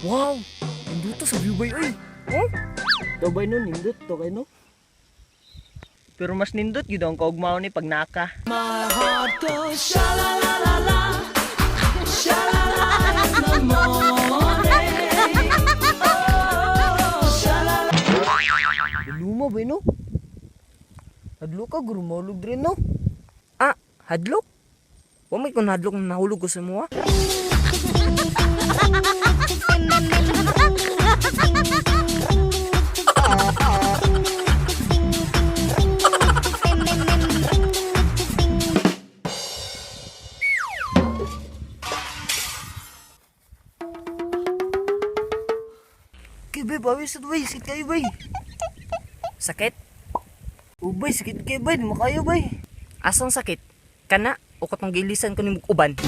Wow! Nindot sa view bay oy. Oh? To bay no, nindot to kay no. Pero mas nindot gyud ang kaugmao ni pag naka. Luma ba no? Hadlo ka guro maulog diri no. Ah, hadlok? Wa may kun hadlok na nahulog ko sa mua. Kay bay bawi sa bay, sakit kayo bay. Sakit? Ubay sakit kayo bay, di makayo bay. Asang sakit? Kana o katong gilisan ko ni uban.